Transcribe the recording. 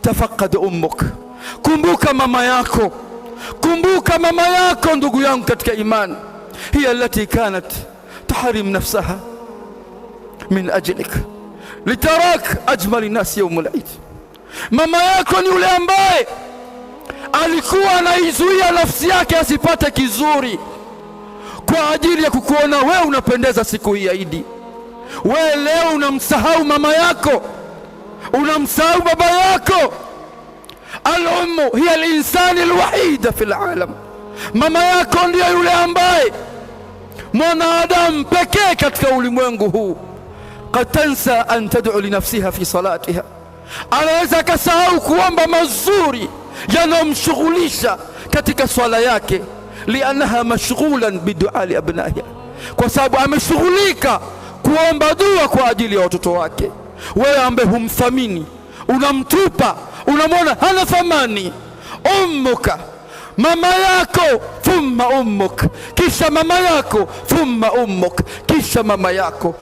Tafaqad ummuk, kumbuka mama yako, kumbuka mama yako, ndugu yangu katika imani. Hiya allati kanat tahrim nafsaha min ajlik litarak ajmali nasi yaum al-eid. Mama yako ni yule ambaye alikuwa anaizuia nafsi yake asipate kizuri kwa ajili ya kukuona wewe unapendeza siku hii ya Idi. Wewe leo unamsahau mama yako, unamsahau baba yako. Al-ummu hiya al-insani al-wahida fi al-alam, mama yako ndiyo yule ambaye mwanadamu pekee katika ulimwengu huu. Qad tansa an tad'u li nafsiha fi salatiha, anaweza akasahau kuomba mazuri yanayomshughulisha katika swala yake, liannaha mashghulan bidua liabnaiha, kwa sababu ameshughulika kuomba dua kwa ajili ya watoto wake. Wewe ambaye humthamini, unamtupa, unamwona hana thamani. Ummuka, mama yako, thumma ummuk, kisha mama yako, thumma ummuk, kisha mama yako.